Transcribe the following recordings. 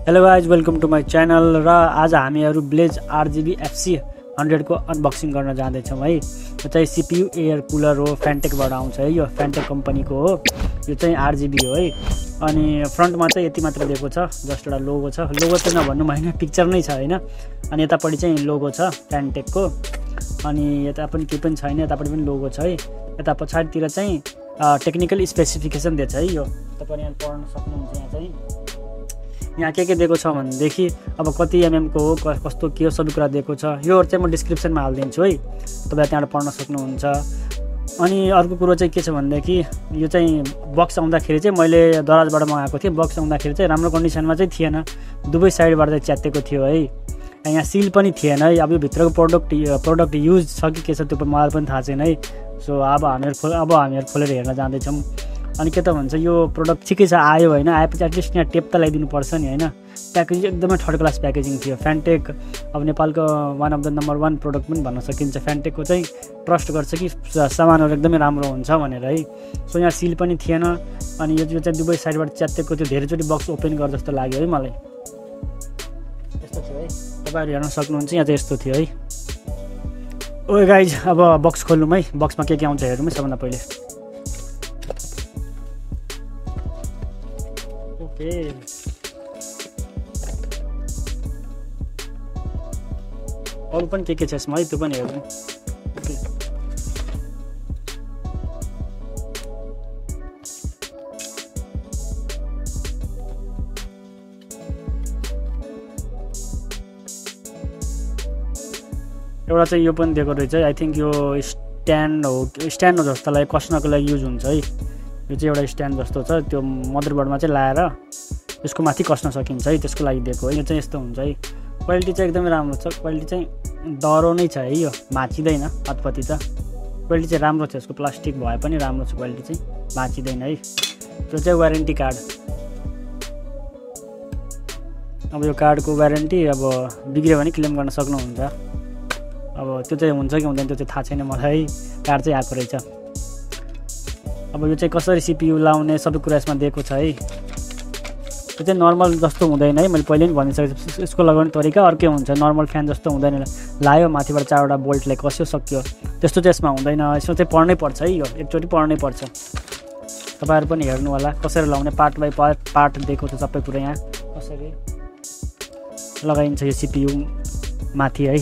Hello guys, welcome to my channel. र आज हामीहरू ब्लेज RGB FC100 को अनबक्सिङ गर्न जाँदैछौँ है। यो चाहिँ CPU एयर कुलर हो, फ्यान्टेकबाट आउँछ है। यो फ्यान्टेक कम्पनीको हो। यो चाहिँ RGB हो है। अनि फ्रन्टमा चाहिँ यति मात्र दिएको छ, जस्ट एउटा लोगो छ। लोगो चाहिँ नभन्नु होइन, पिक्चर नै छ होइन। अनि यतापट्टि चाहिँ लोगो छ फ्यान्टेकको। अनि यता पनि केही पनि छैन, यतापट्टि पनि लोगो छ है। यता पछाडितिर चाहिँ टेक्निकल स्पेसिफिकेसन दिएको छ है। यो तपाईँ यहाँ पढ्न सक्नुहुन्छ। यहाँ चाहिँ यहाँ के दिएको छ भनेदेखि अब कति mm को हो, कस्तो के हो, सबै कुरा दिएको छ। यो चाहिँ म डिस्क्रिप्सनमा हालिदिन्छु है, तपाईँ त्यहाँबाट पढ्न सक्नुहुन्छ। अनि अर्को कुरो चाहिँ के छ भनेदेखि यो चाहिँ बक्स आउँदाखेरि चाहिँ मैले दराजबाट मगाएको थिएँ। बक्स आउँदाखेरि चाहिँ राम्रो कन्डिसनमा चाहिँ थिएन, दुवै साइडबाट चाहिँ च्यातेको थियो है। यहाँ सिल पनि थिएन है। अब यो भित्रको प्रोडक्ट युज छ कि के छ त्यो मलाई पनि थाहा छैन है। सो अब हामीहरू खोलेर हेर्न जाँदैछौँ। अनि के त भन्छ, यो प्रोडक्ट ठिकै छ, आयो होइन। आएपछि एटलिस्ट यहाँ टेप त लगाइदिनु पर्छ नि होइन। प्याकेजिङ एकदमै थर्ड क्लास प्याकेजिङ थियो। फ्यान्टेक अब नेपालको one of the number 1 product पनि भन्न सकिन्छ। फ्यान्टेकको चाहिँ ट्रस्ट गर्छ कि सामानहरू एकदमै राम्रो हुन्छ भनेर है। सो यहाँ सिल पनि थिएन। अनि यो चाहिँ दुवै साइडबाट च्यातेको थियो। धेरैचोटि बक्स ओपन गर जस्तो लाग्यो है मलाई। यस्तो थियो है, तपाईँहरू हेर्न सक्नुहुन्छ। यहाँ चाहिँ यस्तो थियो है। ओए गाइज, अब बक्स खोल्नु है। बक्समा के आउँछ हेरौँ है सबभन्दा पहिले। ओके, अरू पनि के छ यसमा है, त्यो पनि हेर्नु। ओके, एउटा चाहिँ यो पनि दिएको रहेछ है। आई थिङ्क यो स्ट्यान्ड हो जस्तो लागि, कस्नको लागि युज हुन्छ है। यो चाहिँ एउटा स्ट्यान्ड जस्तो छ, त्यो मदरबोर्डमा चाहिँ लाएर यसको माथि कस्न सकिन्छ है, त्यसको लागि दिएको है। यो चाहिँ यस्तो हुन्छ है। क्वालिटी चाहिँ एकदमै राम्रो छ। क्वालिटी चाहिँ डह्रो नै छ है। यो भाँचिँदैन अत्पत्ति त। क्वालिटी चाहिँ राम्रो छ यसको, प्लास्टिक भए पनि राम्रो छ। क्वालिटी चाहिँ भाँचिँदैन है। त्यो चाहिँ वारेन्टी कार्ड। अब यो कार्डको वारेन्टी अब बिग्रियो भने क्लेम गर्न सक्नुहुन्छ। अब त्यो चाहिँ हुन्छ कि हुँदैन त्यो चाहिँ थाहा छैन मलाई। कार्ड चाहिँ आएको रहेछ। अब यो चाहिँ कसरी CPU लाउने सबै कुरा यसमा दिएको छ है। त्यो चाहिँ नर्मल जस्तो हुँदैन है, मैले पहिले पनि भनिसकेको छु। यसको लगाउने तरिका अर्कै हुन्छ। नर्मल फ्यान जस्तो हुँदैन, लायो माथिबाट 4वटा बोल्टले कस्यो सक्यो, त्यस्तो चाहिँ यसमा हुँदैन। यसमा चाहिँ पढ्नै पर्छ है। यो एकचोटि पढ्नै पर्छ। तपाईँहरू पनि हेर्नु होला कसरी लाउने, पार्ट बाई पार्ट दिएको छ सबै कुरा। यहाँ कसरी लगाइन्छ यो CPU माथि है।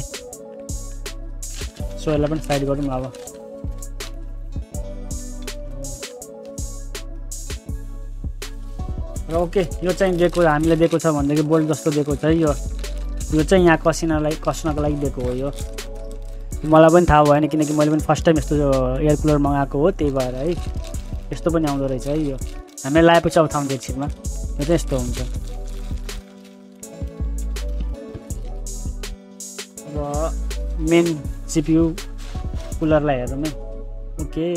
सो यसलाई पनि साइड गरौँ अब। र ओके, यो चाहिँ दिएको हामीले दिएको छ भनेदेखि बोल्ट जस्तो दिएको छ है। यो चाहिँ यहाँ कस्नको लागि दिएको हो। यो मलाई पनि थाहा भएन, किनकि मैले पनि फर्स्ट टाइम यस्तो एयर कुलर मगाएको हो, त्यही भएर है। यस्तो पनि आउँदो रहेछ है। यो हामीले लगाएपछि अब थाहा हुन्छ एकछिनमा। यो चाहिँ यस्तो हुन्छ। र मेन CPU कुलरलाई हेरौँ है। ओके,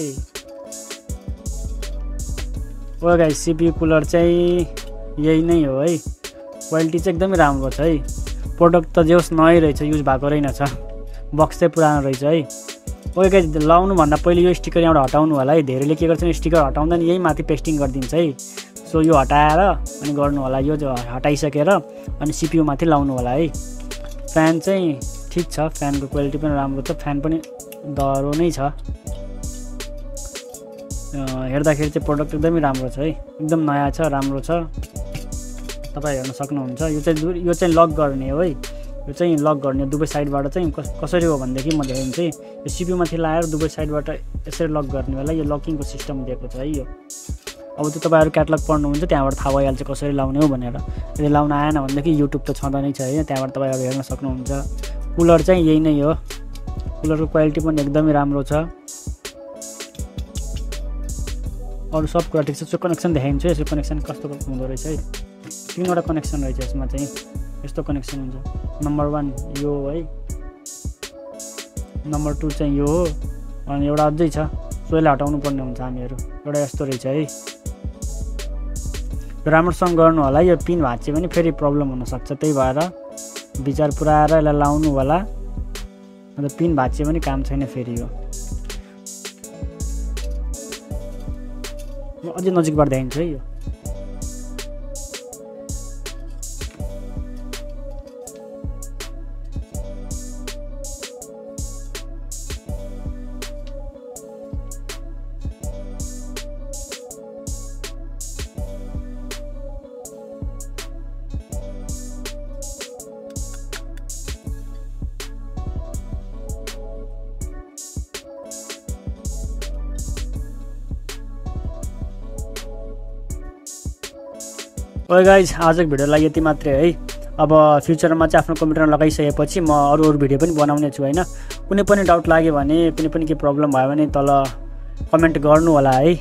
ओ गाइस, CPU कुलर चाहिँ यही नै हो है। क्वालिटी चाहिँ एकदमै राम्रो छ है। प्रोडक्ट त जे होस् नयाँ रहेछ, युज भएको रहेनछ। बक्स चाहिँ पुरानो रहेछ है। ओ गाइस, लाउनुभन्दा पहिले यो स्टिकर यहाँबाट हटाउनु होला है। धेरैले के गर्छन्, स्टिकर हटाउँदा नि यही माथि पेस्टिङ गरिदिन्छ है। सो यो हटाएर अनि गर्नु होला। यो हटाइसकेर अनि CPU माथि लाउनु होला है। फ्यान चाहिँ ठिक छ, फ्यानको क्वालिटी पनि राम्रो छ। फ्यान पनि डह्रो नै छ। हेर्दाखेरि चाहिँ प्रोडक्ट एकदमै राम्रो छ है। एकदम नयाँ छ, राम्रो छ। तपाईँ हेर्न सक्नुहुन्छ। यो चाहिँ लक गर्ने हो है। यो चाहिँ लक गर्ने दुवै साइडबाट चाहिँ कसरी हो भनेदेखि म देखाउँ चाहिँ यो CPU माथि लाएर दुवै साइडबाट यसरी लक गर्ने होला। यो लकिङको सिस्टम दिएको छ है। यो अब त्यो तपाईँहरू क्याटलग पढ्नुहुन्छ, त्यहाँबाट थाहा भइहाल्छ कसरी लाउने हो भनेर। यदि लाउन आएन भनेदेखि युट्युब त छँदा नै छ होइन, त्यहाँबाट तपाईँहरू हेर्न सक्नुहुन्छ। कुलर चाहिँ यही नै हो। कुलरको क्वालिटी पनि एकदमै राम्रो छ। अरू सब कुरा ठिक छ। त्यो कनेक्सन देखाइन्छ। यसको कनेक्सन कस्तो हुँदो रहेछ है। 3वटा कनेक्सन रहेछ यसमा चाहिँ। यस्तो कनेक्सन हुन्छ। नम्बर 1 यो है, नम्बर 2 चाहिँ यो हो, अनि एउटा अझै छ। सो यसलाई हटाउनु पर्ने हुन्छ हामीहरू। एउटा यस्तो रहेछ है। राम्रोसँग गर्नु होला। यो पिन भाँच्यो भने फेरि प्रब्लम हुनसक्छ, त्यही भएर विचार पुऱ्याएर यसलाई लाउनु होला। अन्त पिन भाँच्यो भने काम छैन फेरि। यो म अझै नजिकबाट देखाइन्छु है। यो ओके गाइज आजको भिडियोलाई यति मात्रै है। अब फ्युचरमा चाहिँ आफ्नो कम्प्युटरमा लगाइसकेपछि म अरू भिडियो पनि बनाउने छु होइन। कुनै पनि डाउट लाग्यो भने कुनै पनि के प्रब्लम भयो भने तल कमेन्ट गर्नु होला है,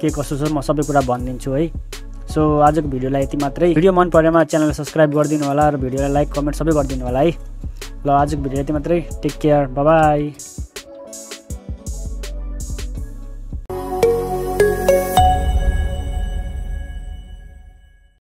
के कसो छ म सबै कुरा भनिदिन्छु है। सो आजको भिडियोलाई यति मात्रै। भिडियो मन परेमा च्यानललाई सब्सक्राइब गरिदिनु होला र भिडियोलाई लाइक कमेन्ट सबै गरिदिनु होला है। ल आजको भिडियो यति मात्रै। Take care, bye by.